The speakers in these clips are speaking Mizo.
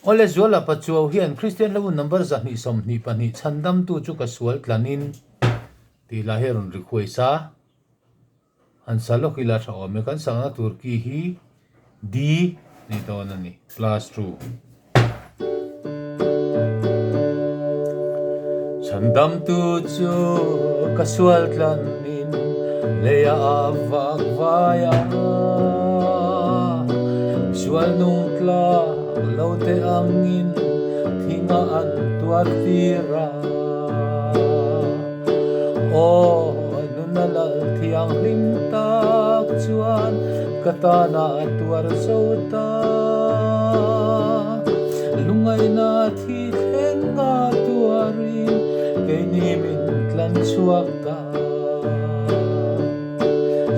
Awle Zuala Pachuau hian Kristian hla hun number 222 chhandamtu chu ka sual tlanin tih lah hi a rawn request a. Han sa lawk ila tha awm e. Kan sakna tur ki hi D ni dawn a ni, class 2. Chhandamtu chu ka sual tlanin leia a vak vai a, sual nung tlak lo te angin thinga an tuar tir a. Aw, nuna lal thianghlim tak chuan ka tana tuar zo ta. Lungaina thi thleng a tuarin keini min tlan chhuak ta.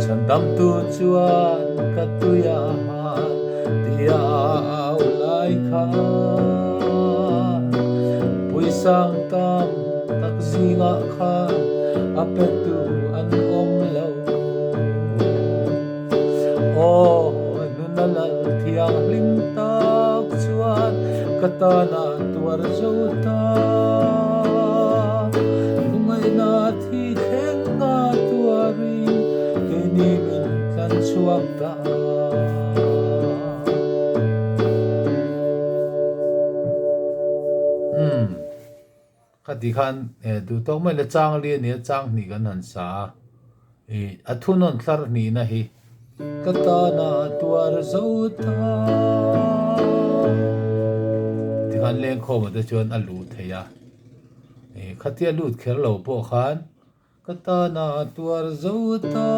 Chhandamtu chuan ka tuia hal tia au lai kha. Puisang tam tak zingah khan a petu an awm lo. Aw, nuna lal thianghlim tak chuan ka tana tuar zo ta. Lungaihna thi thleng a tuarin keini min tlan chhuak ta. Umm, khati khan duh tawk mai le chang li a nia, chang hnih kan han sa a, ih a thunawn thlar hnihna hi ka tana tuar zo ta tikhan lengkhawmah te chuan a luh theih a, ih khatia lut kher lo pawh khan Ka tana tuar zo ta.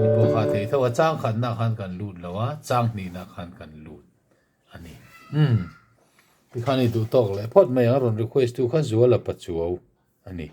Tih pawh kha thei tho a, chang khatna khan kan lut lo a, chang hnihna khan kan lut a ni. Umm. Tikhan i duh tawk leh phawt mai ang, rawn request tu kha Zuala Pachuau a ni.